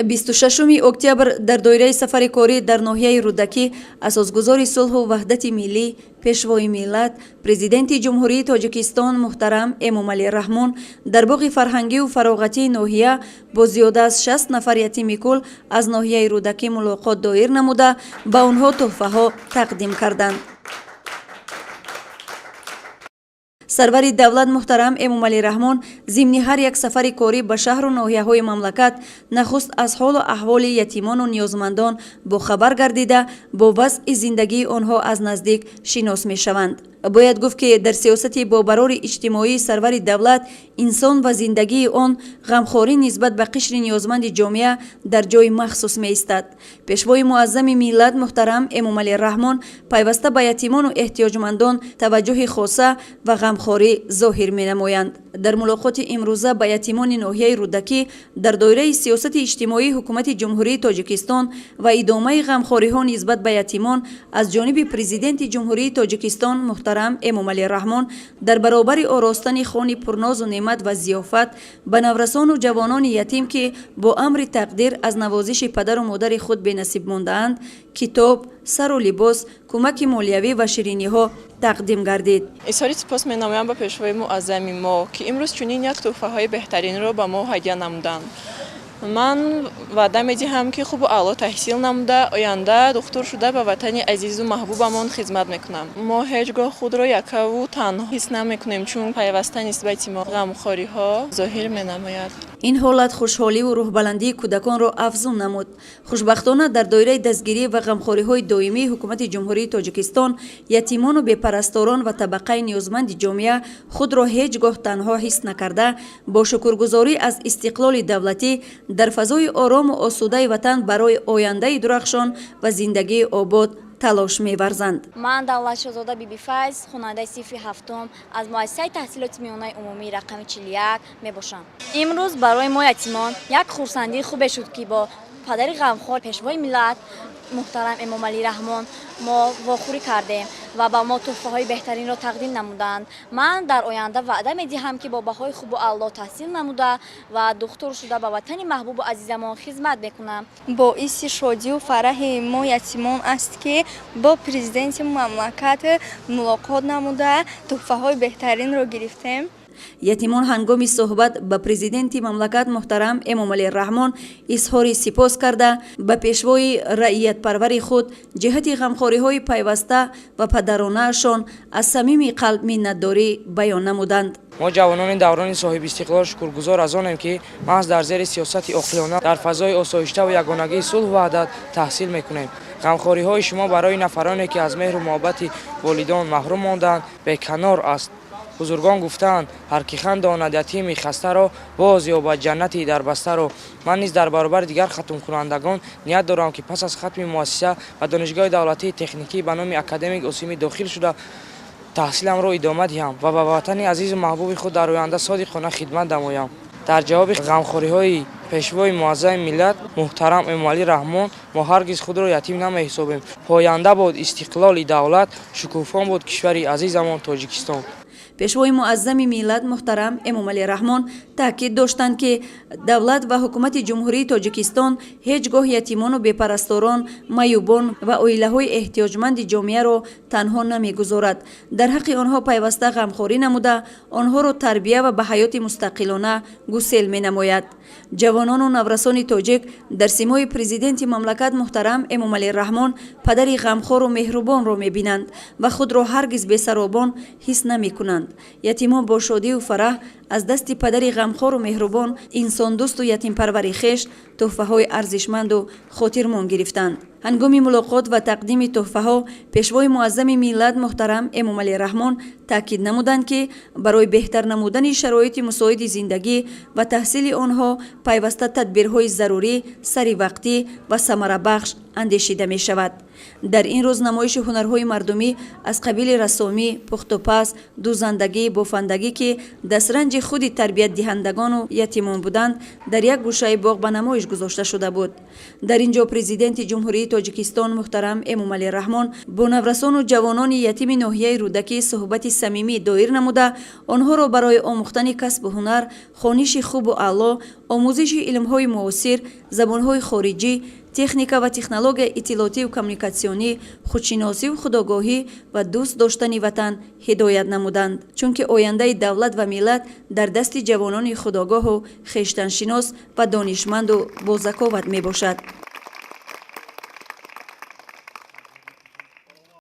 26 октябр дар доираи сафари корӣ дар ноҳияи Рӯдакӣ асосгузори сулҳу ваҳдати миллӣ, Пешвои миллат, Президенти Ҷумҳурии Тоҷикистон муҳтарам Эмомалӣ Раҳмон дар боғи фарҳангию фароғатии ноҳия бо зиёда аз 60 нафар ятими кул аз ноҳияи Рӯдакӣ мулоқот доир намуда, ба онҳо тӯҳфаҳо тақдим карданд. Сарвари давлат муҳтарам Эмомалӣ Раҳмон зимни ҳар як сафари корӣ ба шаҳру ноҳияҳои мамлакат нахуст аз ҳолу аҳволи ятимону ниёзмандон бохабар гардида, бо вазъи зиндагии онҳо аз наздик шинос мешаванд. Бояд гуфт, ки дар сиёсати бобарори иҷтимоии сарвари давлат инсон ва зиндагии он, ғамхорӣ нисбат ба қишри ниёзманди ҷомеа дар ҷои махсус меистад. Пешвои муаззами миллат муҳтарам Эмомалӣ Раҳмон пайваста ба ятимону эҳтиёҷмандон таваҷҷӯҳи хоса ва ғамхорӣ зоҳир менамоянд. Дар мулоқоти имрӯза ба ятимони ноҳияи Рӯдакӣ дар доираи сиёсати иҷтимоии Ҳукумати Ҷумҳурии Тоҷикистон ва идомаи ғамхориҳо нисбат ба ятимон аз ҷониби Президенти Ҷумҳурии Тоҷикистон муҳтарам Эмомалӣ Раҳмон дар баробари оростани хони пурнозу неъмат ва зиёфат ба наврасону ҷавонони ятим, ки бо амри тақдир аз навозиши падару модари худ бенасиб мондаанд, китоб, сару либос, кӯмаки молиявӣ ва шириниҳо тақдим гардид. Изҳори сипос менамоям ба Пешвои муаззами мо, ки имрӯз чунин як тӯҳфаҳои беҳтаринро ба мо ҳадя намуданд. Ман ваъда медиҳам, ки хубу аъло таҳсил намуда, оянда духтур шуда, ба ватани азизу маҳбубамон хизмат мекунам. Мо ҳеҷ гоҳ худро яккаву танҳо ҳис намекунем, чун пайваста нисбати мо ғамхориҳо зоҳир менамояд. Ин ҳолат хушҳоливу рӯҳбаландии кӯдаконро афзун намуд. Хушбахтона, дар доираи дастгирӣ ва ғамхориҳои доимии Ҳукумати Ҷумҳурии Тоҷикистон ятимону бепарасторон ва табақаи ниёзманди ҷомеа худро ҳеҷ гоҳ танҳо ҳис накарда, бо шукргузорӣ аз истиқлоли давлатӣ дар фазои орому осудаи ватан барои ояндаи дурахшон ва зиндагии обод талош меварзанд. Ман Давлатшоҳзода Бибифайз, хонандаи синфи ҳафтум аз муассисаи таҳсилоти миёнаи умумии рақами 41 мебошам. Имрӯз барои мо ятимон як хурсандии хубе шуд, ки бо падари ғамхор, Пешвои миллат муҳтарам Эмомалӣ Раҳмон мо вохӯрӣ кардем ва ба мо тӯҳфаҳои беҳтаринро тақдим намуданд. Ман дар оянда ваъда медиҳам, ки бо баҳои хубу аъло таҳсил намуда ва духтур шуда, ба ватани маҳбубу азизамон хизмат мекунам. Боиси шодию фараҳи мо ятимон аст, ки бо президенти мамлакат мулоқот намуда, тӯҳфаҳои беҳтаринро гирифтем. Ятимон ҳангоми суҳбат ба президенти мамлакат муҳтарам Эмомалӣ Раҳмон изҳори сипос карда, ба пешвои раиятпарвари худ ҷиҳати ғамхориҳои пайваста ва падаронаашон аз самими қалб миннатдорӣ баён намуданд. Мо, ҷавонони даврони соҳибистиқлол, шукргузор аз онем, ки маҳз дар зери сиёсати оқилона, дар фазои осоиштаву ягонагии сулҳу ваҳдат таҳсил мекунем. Ғамхориҳои шумо барои нафароне, ки аз меҳру муҳаббати волидон маҳрум мондаанд, беканор аст. Бузургон гуфтаанд: «Ҳар ки хандонад ятими хастаро, боз ёбад ҷаннати дарбастаро». Ман низ дар баробари дигар хатмкунандагон ният дорам, ки пас аз хатми муассиса ба Донишгоҳи давлатии техникӣ ба номи академик Осимӣ дохил шуда, таҳсиламро идома диҳам ва ба ватани азизу маҳбуби худ дар оянда содиқона хидмат намоям. Дар ҷавоби ғамхориҳои Пешвои муаззами миллат муҳтарам Эмомалӣ Раҳмон мо ҳаргиз худро ятим намеҳисобем. Поянда бод истиқлоли давлат, шукуфон бод кишвари азизамон Тоҷикистон. Пешвои муаззами миллат муҳтарам Эмомалӣ Раҳмон таъкид доштанд, ки давлат ва Ҳукумати Ҷумҳурии Тоҷикистон ҳеҷ гоҳ ятимону бепарасторон, маъюбон ва оилаҳои эҳтиёҷманди ҷомеаро танҳо намегузорад, дар ҳаққи онҳо пайваста ғамхорӣ намуда, онҳоро тарбия ва ба ҳаёти мустақилона гусел менамояд. Ҷавонону наврасони тоҷик дар симои президенти мамлакат муҳтарам Эмомалӣ Раҳмон падари ғамхору меҳрубонро мебинанд ва худро ҳаргиз бесаробон ҳис намекунанд. Ятимон бо шодию фараҳ аз дасти падари ғамхору меҳрубон, инсондӯсту ятимпарвари хеш тӯҳфаҳои арзишманду хотирмон гирифтанд. Ҳангоми мулоқот ва тақдими тӯҳфаҳо Пешвои муаззами миллат муҳтарам Эмомалӣ Раҳмон таъкид намуданд, ки барои беҳтар намудани шароити мусоиди зиндагӣ ва таҳсили онҳо пайваста тадбирҳои зарурӣ, саривақтӣ ва самарабахш андешида мешавад. Дар ин рӯз намоиши ҳунарҳои мардумӣ аз қабили рассомӣ, пухтупаз, дӯзандагӣ, бофандагӣ, ки дастранҷи эҷоди худи тарбиятдиҳандагону ятимон буданд, дар як гӯшаи боғ ба намоиш гузошта шуда буд. Дар ин ҷо Президенти Ҷумҳурии Тоҷикистон муҳтарам Эмомалӣ Раҳмон бо наврасону ҷавонони ятими ноҳияи Рӯдакӣ суҳбати самимӣ доир намуда, онҳоро барои омӯхтани касбу ҳунар, хониши хубу аъло, омӯзиши илмҳои муосир, забонҳои хориҷӣ, техника ва технологияи иттилоотиву коммуникатсионӣ, худшиносиву худогоҳӣ ва дӯст доштани ватан ҳидоят намуданд. Чунки ояндаи давлат ва миллат дар дасти ҷавонони худогоҳу хештаншинос ва донишманду бозаковат мебошад.